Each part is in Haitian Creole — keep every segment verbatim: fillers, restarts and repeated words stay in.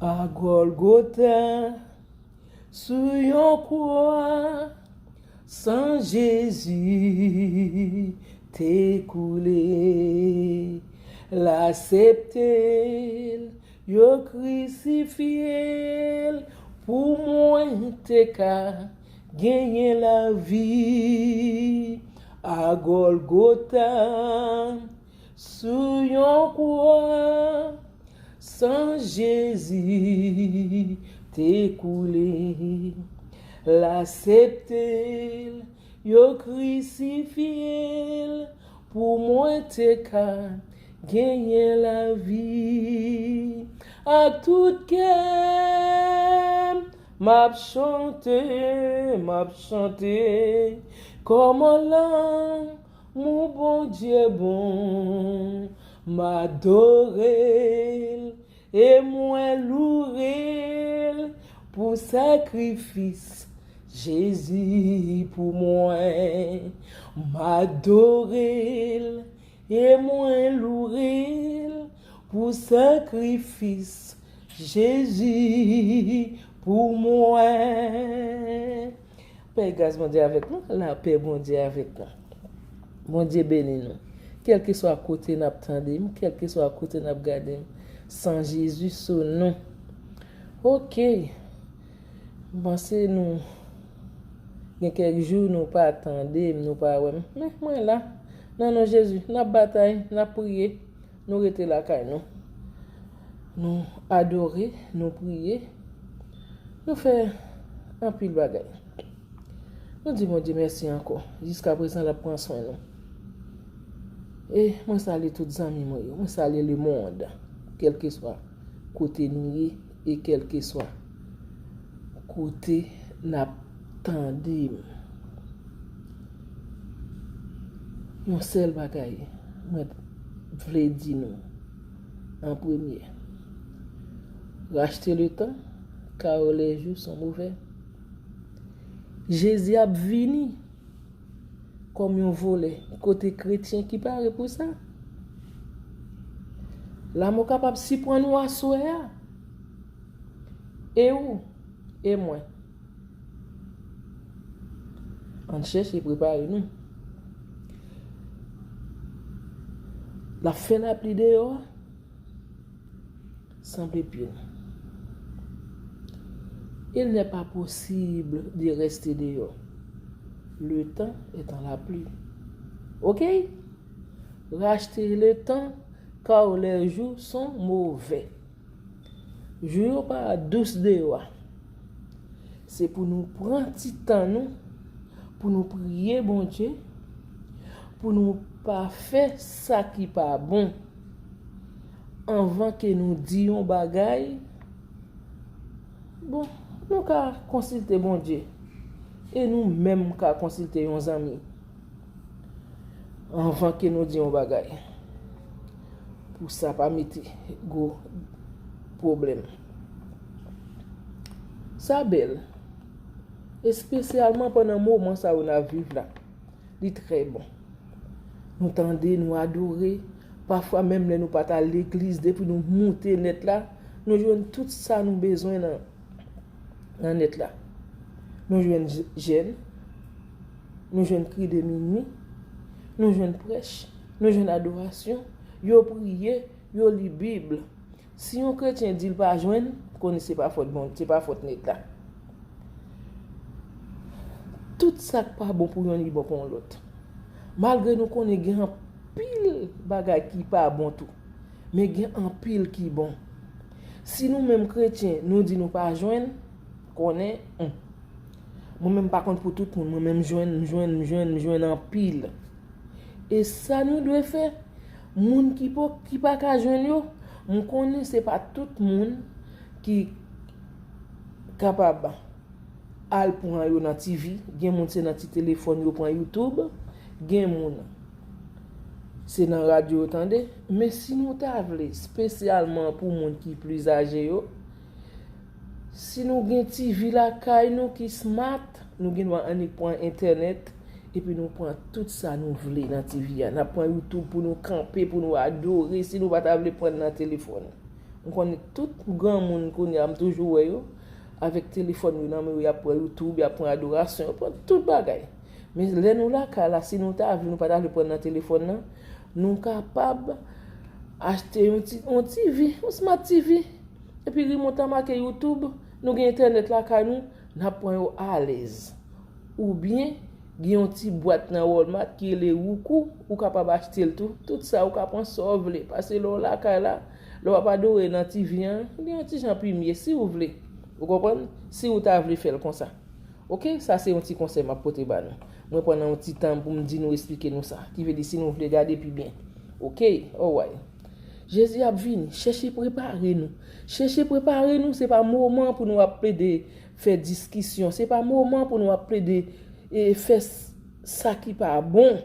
A Gòlgota, sou yon kwa, san Jezi te koule. L aksepte l, yo krisifye l, pou mwen te ka genyen lavi. A Gòlgota, sou yon kwa, san Jezi te koule. L aksepte l, yo krisifye l, pou mwen te ka genyen lavi. Ak tout kè m, m ap chante, m ap chante, kòman lanmou Bondye bon. M adore l e mwen loure l pou sakrifis Jezi pou mwen. M adore l e mwen loure l pou sakrifis Jezi pou mwen. Pè gras Bondye avèk nou, lapè Bondye avèk nou. Bondye beni nou. Kèlkeswa kote n ap tande m, kèlkeswa kote n ap gade m, san Jezi sou nou. Oke. M panse nou gen kèk jou nou pa tande m, nou pa wè m. Men mwen la. Nan non Jezi, n ap batay, n ap priye. Nou rete lakay nou. Nou adore, nou priye. Nou fè anpil bagay. Nou di Bondye mèsi ankò. Jiskaprezan, l ap pran swen nou. E mwen salye tout zanmi mwen yo. Mwen salye lemonn, kèlkeswa kote nou ye e kèlkeswa kote n ap tande m. Yon sèl bagay mwen vle di nou an premye. Rachte le tan, car les jours sont mauvais. Jezi ap vini kòm yon volè, kote kretyen ki pare pou sa? Lanmò kapab siprann ou aswè a. E ou, e mwen. Ann chèche prepare nou. L ap fè lapli deyò a. Sanble pye nou. Il n'est pas possible de rester dehors. Le temps est en la pluie. Ok? Rachte le temps, car les jours sont mauvais. Jou yo pa dous deyò a. Se pou nou pran ti tan nou, pou nou priye Bondye, pou nou pa fè sa ki pa bon. Anvan ke nou di yon bagay, bon, nou ka konsilte Bondye. E nou menm ka konsilte yon zanmi. Anvan ke nou di yon bagay. Pou sa pa mete gwo pwoblèm. Sa bèl. Espesyalman pandan moman sa yo n ap viv la. Li trè bon. Nou tande, nou adore. Pafwa menm lè nou pa t al legliz, depi nou moute nèt la, nou jwenn tout sa nou bezwen nan, nan nèt la. Nou jwenn jèn, nou jwenn kri de minwi, nou jwenn prèch, nou jwenn adorasyon, yo priye, yo li Bib. Si yon kretyen di l pa jwenn, konnen se pa fòt Bondye, se pa fòt nèt la. Tout sa k pa bon pou yonn, li bon pou yon lòt. Malgre nou konnen gen anpil bagay ki pa bon tou, men gen anpil ki bon. Si nou menm kretyen, nou di nou pa jwenn, konnen, hmm, mwen menm pa konn pou tout moun, mwen menm jwenn, m jwenn, m jwenn, m jwenn anpil. E sa nou dwe fè, moun ki po, ki pa ka jwenn yo, m konnen se pa tout moun ki kapab al pran yo nan T V. Gen moun se nan ti telefòn yo pran YouTube, gen moun se nan radyo yo tande. Men si nou ta vle, espesyalman pou moun ki plis aje yo, si nou gen T V lakay nou ki smart, nou gen dwa annik pran entènèt, epi nou pran tout sa nou vle nan T V a. N ap pran YouTube pou nou kanpe, pou nou adore, si nou pa ta vle pran nan telefòn. M konnen tout granmoun kounye a, m toujou wè yo avèk telefòn yo nan men yo, y ap pran YouTube, y ap pran adorasyon, y ap pran tout bagay. Men lè nou lakay la, si nou ta vle, nou pa ta vle pran nan telefòn nan, nou kapab achte yon ti, yon T V, yon Smart T V. Epi remote la make YouTube, nou gen entènèt lakay nou, n ap pran yo alèz. Oubyen, gen yon ti bwat nan Walmart ki rele Roku, ou kapab achte l tou. Tout sa, ou ka pran sa w vle. Paske lè w lakay la, lè w ap adore nan T V an, li yon ti jan pi mye, si w vle. Ou konprann? Si w ta vle fè l konsa. Oke, sa se yon ti konsèy m ap pote ba nou. Mwen pran nan yon ti tan pou m di nou, eksplike nou sa. Ki vle di si nou vle gade pi byen. Oke, alright. Jezi ap vini. Chèche prepare nou. Chèche prepare nou, se pa moman pou nou ap plede fè diskisyon. Se pa moman pou nou ap plede, e, fè s-, sa ki pa bon.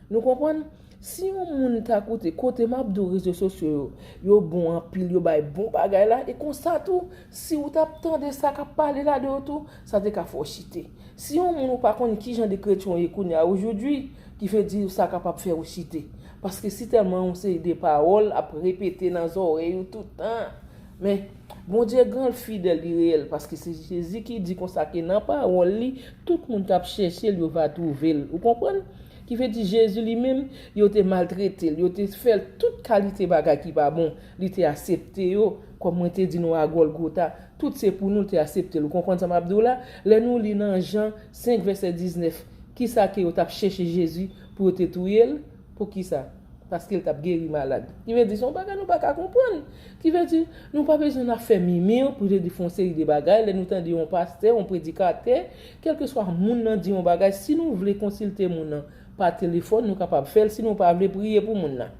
Nou konprann? Si yon moun ta koute, kote m ap di w rezo sosyo yo, yo bon anpil, yo bay bon bagay la, e konsa tou, si w t ap tande sa k ap pale la de yo tou, sa te ka fè w chite. Si yon moun ou pa konn ki jan de kretyen w ye kounye a, ojodwi, ki vle di sa kapab fè w chite. Paske si tèlman yon seri de pawòl ap repete nan zòrèy ou tout tan. Men, Bondye gran, l fidèl, li reyèl, paske se Jezi ki di konsa ke nan pawòl li, tout moun k ap chèche l, yo va twouve l. Ou konprann? Ki vle di Jezi li menm, yo te maltrete l, yo te fè l tout kalite bagay ki pa bon, li te aksepte yo, kòm mwen te di nou a Gòlgota, tout se pou nou, l te aksepte l. Ou konprann sa m ap di w la? Lè nou li nan Jan senk vèsè diznèf, kisa ke yo t ap chèche Jezi pou yo te touye l? Poukisa? Paske l t ap geri malad. Ki vle di, se yon bagay nou pa ka konprann. Ki vle di, nou pa bezwen n ap fè mimir pou te di fè yon seri de bagay. Lè nou tande yon pastè, yon predikatè, kèlkeswa moun nan di yon bagay, si nou vle konsilte moun nan pa telefòn, nou kapab fè l. Si nou pa vle, priye pou moun nan.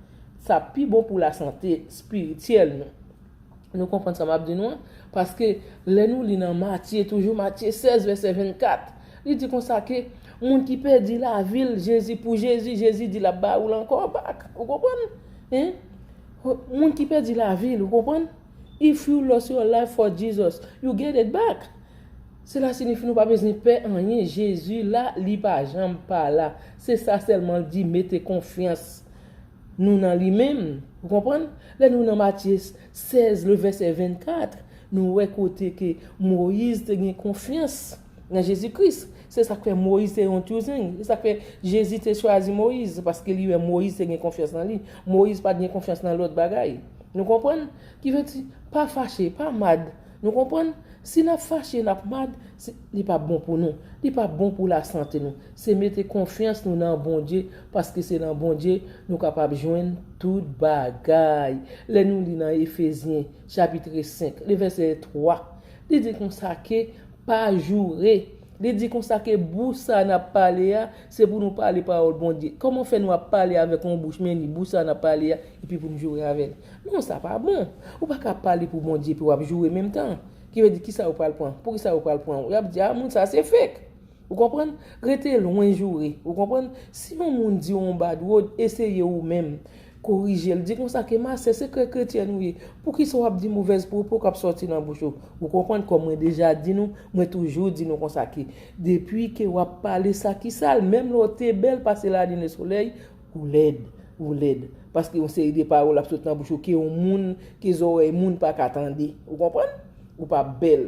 Sa pi bon pou lasante espirityèl nou. Nou konprann sa m ap di nou an? Paske lè nou li nan Matye, toujou Matye sèz, vèsè vennkat, li di konsa ke moun ki pèdi lavi l, Jezi, pou Jezi, Jezi di l ap ba ou l ankò back. Ou konprann? Hein? Moun ki pèdi lavi l, ou konprann? If you lost your life for Jesus, you get it back. Sela siyifi nou pa bezwen pè anyen. Jezi la, li pa janm pa la. Se sa sèlman l di, mete konfyans nou nan li menm. Ou konprann? Lè nou nan Matye sèz, le vèsè vennkat, nou wè kote ke Moyiz te gen konfyans nan Jezi Kris. Se sa k fè Moyiz te yon chosen. Se sa k fè Jezi te chwazi Moyiz, paske li wè Moyiz te gen konfyans nan li. Moyiz pa t gen konfyans nan lòt bagay. Nou konprann? Ki vle di, pa fache, pa mad. Nou konprann? Si n ap fache, n ap mad, se, li p ap bon pou nou. Li p ap bon pou lasante nou. Se mete konfyans nou nan Bondye, paske se nan Bondye nou kapab jwenn tout bagay. Lè nou li nan Efezyen, chapit senk, le vèsè twa, li di konsa ke pa joure. Li di konsa ke bouch sa n ap pale a, se pou nou pale pawòl Bondye. Kòman fè nou ap pale avèk yon bouch, men ni bouch sa n ap pale a, epi pou nou joure avè l? Non, sa pa bon. Ou pa ka pale pou Bondye epi w ap joure menm tan. Ki vle di, kisa yo pral pran? Poukisa yo pral pran ou? Y ap di, a, moun sa se fake. Ou konprann? Rete lwen joure. Ou konprann? Si yon moun di w yon bad word, eseye ou menm korije l. Di konsa ke, ma sè, se krè kretyèn ou ye. Poukisa w ap di movèz pwopo k ap sòti nan bouch ou? Ou konprann? Kòm mwen deja di nou, mwen toujou di nou konsa ke depi ke w ap pale sa ki sal, menm lè w te bèl pase lalin, lesolèy, ou lèd, ou lèd. Paske yon seri de pawòl ap sot nan bouch ou ke yon moun, ke zòrèy moun pa ka tande. Ou konprann? Ou pa bèl.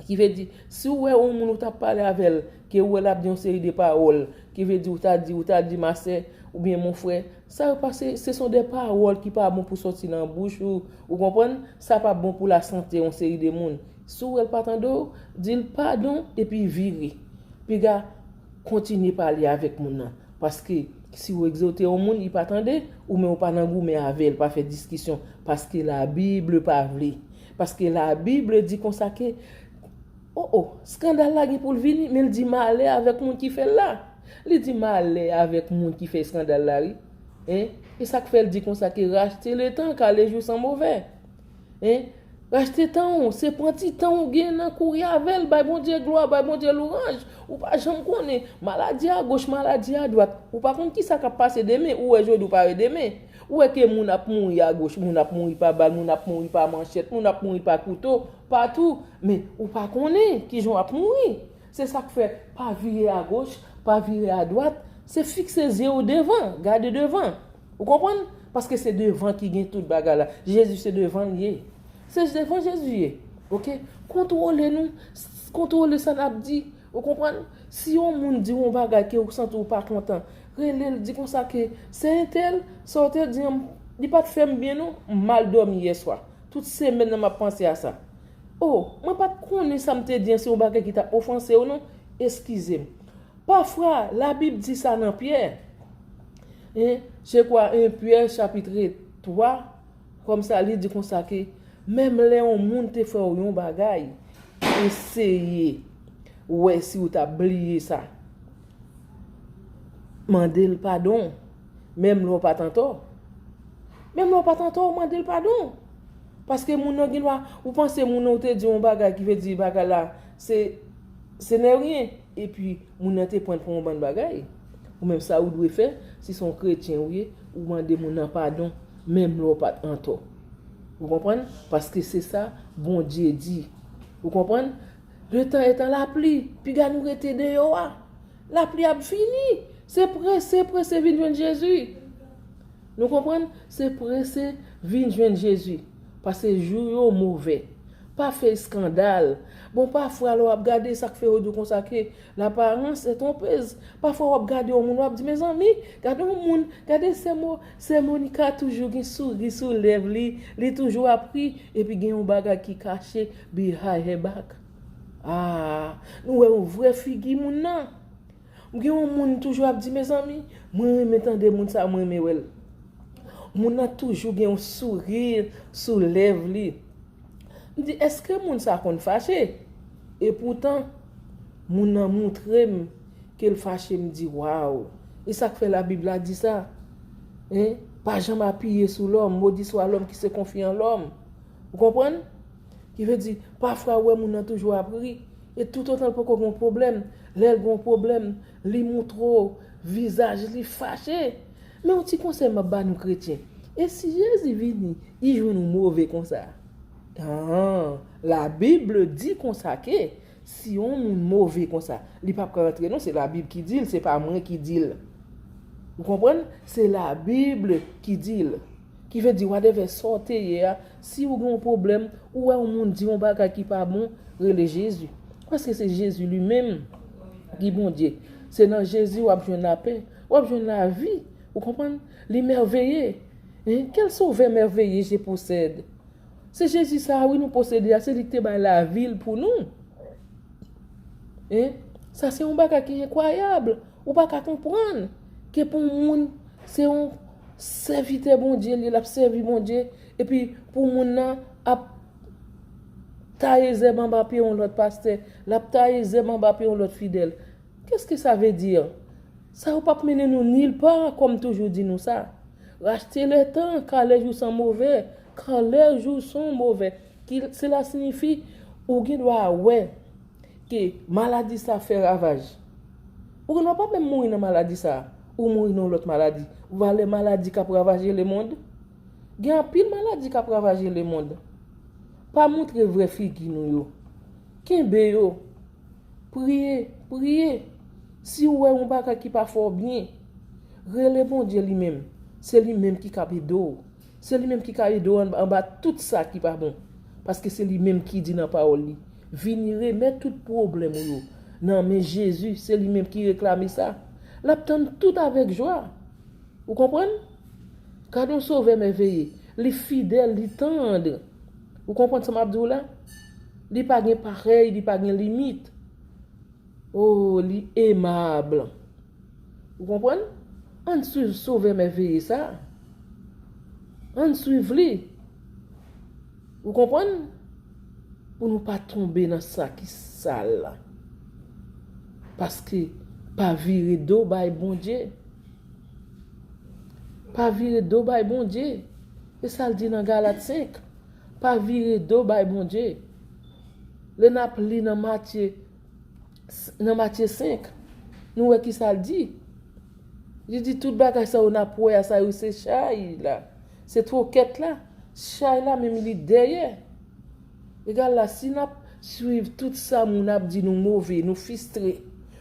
Ki vle di, si w wè yon moun ou t ap pale avè l, ke w wè l ap di yon seri de pawòl, ki vle di ou ta di, ou ta di ma sè, oubyen mon frè, sa yo pa se, se sont des paroles ki pa bon pou sòti nan bouch ou, ou konprann? Sa pa bon pou lasante yon seri de moun. Si w wè l pa tande w, di l padon epi vire. Piga kontinye pale avèk moun nan. Paske si w egzòte yon moun, li pa tande, ou men ou pa nan goumen avè l, pa fè diskisyon. Paske Labib pa vle. Paske Labib di konsa ke, o, o, eskandal la gen pou l vini, men l di malè avèk moun ki fè l la. Li di malè avèk moun ki fè eskandal la, wi. Hein? E sa k fè l di konsa ke rachte le tan, car les jours sont mauvais. Hein? Rachte tan w, se pran ti tan w gen nan kouri avè l, bay Bondye glwa, bay Bondye lwanj. Ou pa janm konnen, maladi a goch, maladi a dwat. Ou pa konn kisa k ap pase demen, ou wè jodi, ou pa wè demen. Ou wè ke moun ap mouri a goch, moun ap mouri pa bal, moun ap mouri pa manchèt, moun ap mouri pa kouto, patou. Men ou pa konnen kijan w ap mouri. Se sa k fè, pa vire agoch, pa vire adwat. Se fikse zye w devan, gade devan. Ou konprann? Paske se devan ki gen tout bagay la. Jezi se devan l ye. Se devan Jezi ye. Oke? Kontwole nou. Kontwole sa n ap di. Ou konprann? Si yon moun di w yon bagay ke ou santi w pa kontan, rele l, di konsa ke, "Se entèl, sa w te di an, li pa t fè m byen non, m mal dòmi yèswa. Tout semèn nan m ap panse a sa." O, mwen pa t konnen sa m te di an se yon bagay ki t ap ofanse w non. Eskize m. Pafwa, Labib di sa nan Pyè. Hein, je crois en Pyè chapitre twa, kòmsa li di konsa ke, menm lè yon moun te fè w yon bagay, eseye wè si w ta bliye sa. Mande l padon, menm lè w pa t antò. Menm lè w pa t antò, mande l padon. Paske moun nan gen dwa, ou panse moun nan ou te di yon bagay ki vle di bagay la, se, se nè ryen. Epi, moun nan te pran l pou yon bann bagay. Ou menm sa ou dwe fè, si se yon kretyen ou ye, ou mande moun nan padon, menm lè w pa t antò. Ou konprann? Paske se sa Bondye di. Ou konprann? Le temps est à la pluie, piga nou rete deyò a. Lapli ap vini. Se prese, prese vin jwenn Jezi. Nou konprann? Se prese vin jwenn Jezi. Paske jou yo move. Pa fè eskandal. Bon, pafwa, lè w ap gade sa k fè yo di w konsa ke l'apparence est trompeuse. Pafwa, w ap gade yon moun, w ap di, "Mezanmi, gade yon moun, gade sè Mo-, sè Monica toujou gen souri sou lèv li, li toujou ap ri, epi gen yon bagay ki kache behind her back." Ah, nou wè yon vrè figi moun nan. M gen yon moun toujou ap di, "Mezanmi, mwen renmen tande moun sa, mwen renmen wè l." Moun nan toujou gen yon souri sou lèv li. M di, "Èske moun sa konn fache?" Epoutan, moun nan montre m ke l fache, m di, "Waw!" E sa k fè Labib la di sa? Hein? "Pas jamais appuyé sur l'homme, maudit soit l'homme qui se confie en l'homme." Ou konprann? Ki vle di, pafwa ou wè moun nan toujou ap ri. E toutotan l poko gen yon pwoblèm, lè l gen yon pwoblèm, li montre w vizaj li fache. Men yon ti konsèy m ap ba nou kretyen. E si Jezi vini, li jwenn ou move konsa? Ah, Labib di konsa ke si yon moun move konsa, li p ap ka rantre non, se Labib ki di l, se pa mwen ki di l. Ou konprann? Se Labib ki di l. Ki vle di, whatever sa w te ye a, si ou gen yon pwoblèm, ou wè yon moun di yon bagay ki pa bon, rele Jezi. Paske se Jezi li menm ki Bondye. Se nan Jezi w ap jwenn lapè, w ap jwenn lavi. Ou konprann? Li mèveye. Hein? Quel sauveur merveilleux je possède. Se Jezi sa a, wi, nou posede a, se li ki te bay lavi l pou nou. Hein? Sa se yon bagay ki enkwayab. Ou pa ka konprann ke pou moun, se yon sèvitè Bondye li, l ap sèvi Bondye, epi pou moun nan ap taye zèb anba pye yon lòt pastè, l ap taye zèb anba pye yon lòt fidèl. Qu'est-ce que ça veut dire? Sa yo p ap mennen nou nil pa, kòm toujou di nou sa. Racheter le temps, car les jours sont mauvais, car les jours sont mauvais. Ki, cela signifie, ou gen dwa wè ke maladi sa fè ravaj. Ou gen dwa pa menm mouri nan maladi sa, ou mouri nan yon lòt maladi. Valè maladi k ap ravaje lemonn. Gen anpil maladi k ap ravaje lemonn. Pa montre vrè figi nou yo. Kenbe yo. Priye, priye. Si w wè yon bagay ki pa fè w byen, rele Bondye li menm. Se li menm ki kab ede w. Se li menm ki ka ede w anba, anba tout sa ki pa bon. Paske se li menm ki di nan pawòl li, "Vini remèt tout pwoblèm ou yo nan men Jezi." Se li menm ki reklame sa. L ap tann tout avèk jwa. Ou konprann? Gade yon sovè mèveye. Li fidèl, li tann. Ou konprann sa m ap di w la? Li pa gen parèy, li pa gen limit. Oh, li emab. Ou konprann? Ann swiv sovè mèveye sa. Ann swiv li. Ou konprann? Pou nou pa tonbe nan sa ki sal la. Paske pa vire do bay Bondye. Pa vire do bay Bondye. E sa l di nan Galat senk. Pa vire do bay Bondye. Lè n ap li nan Matye, nan Matye senk, nou wè ki sa l di. Li di, "Tout bagay sa yo n ap wè a, sa yo se chay la. Se twokèt la. Chay la menm li dèyè." Egal la, si n ap swiv tout sa moun ap di nou move, nou fistre,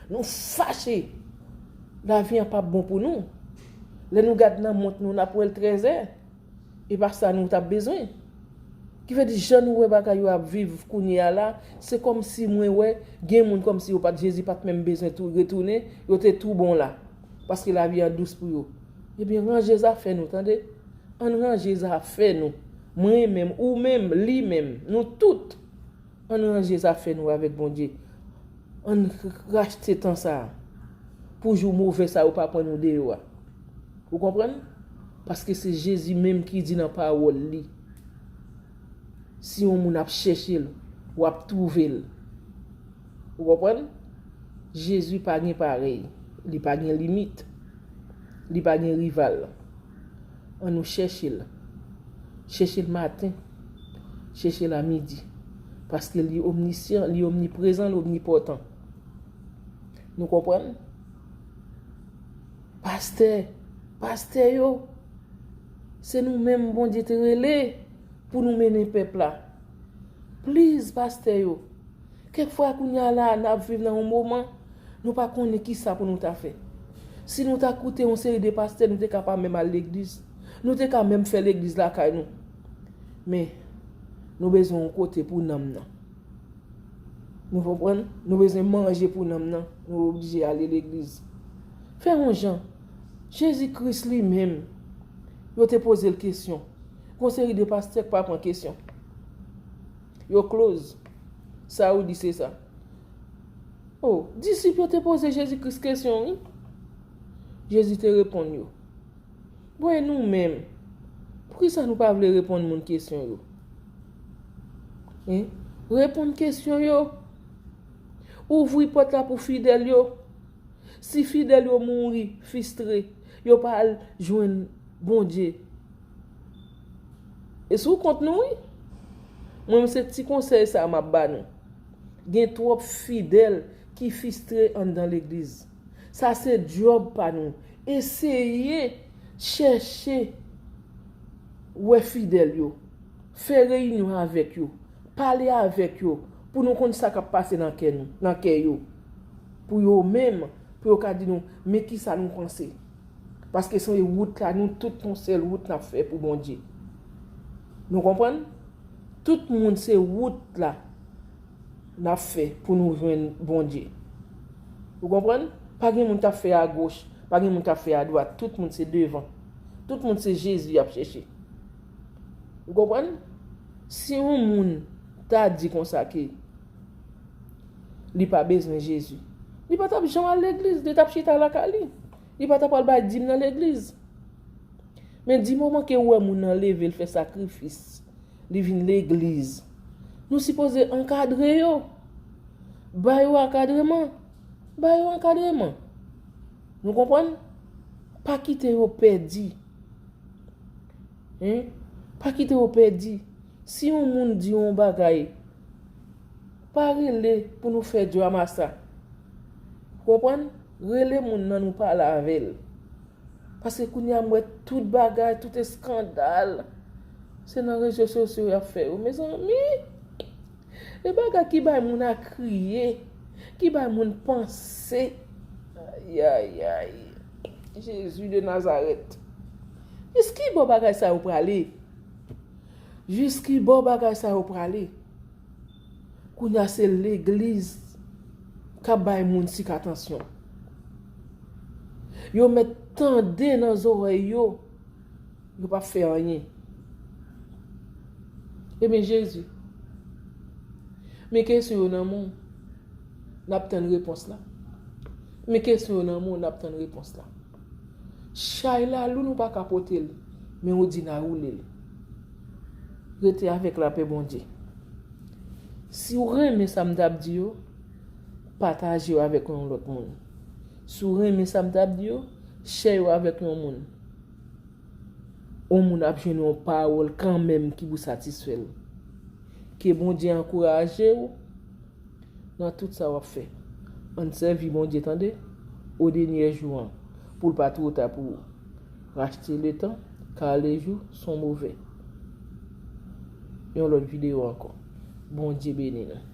nou fache, lavi an p ap bon pou nou. Lè nou gad nan mont nou, n ap wè l trèzè. E pa sa nou t ap bezwen. Ki vle di, jan nou wè bagay yo ap viv kounye a la, se kòmsi mwen wè gen moun kòmsi yo pa t, Jezi pa t menm bezwen tou retounen, yo te tou bon la. Paske lavi a dous pou yo. Ebyen, ranje zafè nou, tande. Ann ranje zafè nou. Mwen menm, ou menm, li menm, nou tout. Ann ranje zafè nou avèk Bondye. Ann rachte tan sa a pou jou move sa yo pa pran nou deyò a. Ou konprann? Paske se Jezi menm ki di nan pawòl li, si yon moun ap chèche l, w ap twouve l. Ou konprann? Jezi pa gen parèy, li pa gen limit, li pa gen rival. Ann nou chèche l. Chèche l maten, chèche l a midi. Paske li omnisyan, li omniprezan, li omnipòtan. Nou konprann? Pastè, pastè yo, se nou menm Bondye te rele pou nou mennen pèp la. Please, pastè yo. Kèk fwa kounye a la, n ap viv nan yon moman, nou pa konnen ki sa pou nou ta fè. Si nou ta koute yon seri de pastè, nou te ka pa menm al legliz. Nou te ka menm fè legliz lakay nou. Men, nou bezwen yon kote pou nanm nan. Nou konprann? Nou bezwen manje pou nanm nan. Nou oblije ale legliz. Fè yon jan. Jezi Kris li menm, yo te poze l kesyon. Gon seri de pastè k pa pran kesyon. Yo close. Sa ou di se sa. Oh, disip yo te poze Jezi Kris kesyon, wi. Jezi te reponn yo. Bon, e nou menm? Poukisa nou pa vle reponn moun kesyon yo? Hein? Reponn kesyon yo. Ouvri pòt la pou fidèl yo. Si fidèl yo mouri, fistre, yo pa al jwenn Bondye. E sou kont nou, wi. Mwen, se ti konsèy sa a m ap ba nou. Gen twòp fidèl ki fistre anndan legliz. Sa se djòb pa nou. Eseye chèche wè fidèl yo. Fè reyinyon avèk yo. Pale avèk yo pou nou konn sa k ap pase nan kè nou, nan kè yo. Pou yo menm, pou yo ka di nou, men ki sa nou panse. Paske se wout la, nou tout yon sèl wout n ap fè pou Bondye. Nou konprann? Tout moun se wout la n ap fè pou nou jwenn Bondye. Ou konprann? Pa gen moun k ap fè agoch, pa gen moun k ap fè adwat. Tout moun se devan. Tout moun se Jezi y ap chèche. Ou konprann? Si yon moun ta di konsa ke li pa bezwen Jezi, li pa t ap janm al legliz, li t ap chita lakay li. Li pa t ap al bay dim nan legliz. Men di moman ke ou wè moun nan leve, l fè sakrifis, li vin legliz, nou sipoze ankadre yo. Ba yo ankadreman. Ba yo ankadreman. Nou konprann? Pa kite yo pèdi. Hein? Pa kite yo pèdi. Si yon moun di yon bagay, pa rele pou nou fè dramasa. Konprann? Rele moun nan, nou pale avè l. Paske kounye a m wè tout bagay, tout eskandal, se nan rezo sosyo y ap fè yo. Mezanmi, e bagay ki bay moun a kriye, ki bay moun panse. Ayayay. Jezi de Nazarèt. Jis ki bò bagay sa yo prale? Jis ki bò bagay sa yo prale? Kounye a se legliz k ap bay moun sik atansyon. Yo mèt tande nan zòrèy yo, yo p ap fè anyen. Ebyen Jezi, men kesyon yo nan men w, n ap tann repons la. Men kesyon yo nan men w, n ap tann repons la. Chay la lou, nou pa ka pote l, men ou di n a woule l. Rete avèk lapè Bondye. Si w renmen sa m t ap di yo, pataje yo avèk yon lòt moun. Si w renmen sa m t ap di yo, share yo avèk yon moun. Yon moun ap jwenn yon pawòl kanmenm ki pou satisfè l. Ke Bondye ankouraje w nan tout sa w ap fè. Ann sèvi Bondye, tande, o dènyè jou an, pou l pa two ta pou ou. Rachte letan, kar le jou sont mauvais. Yon lòt videyo ankò. Bondye beni nou.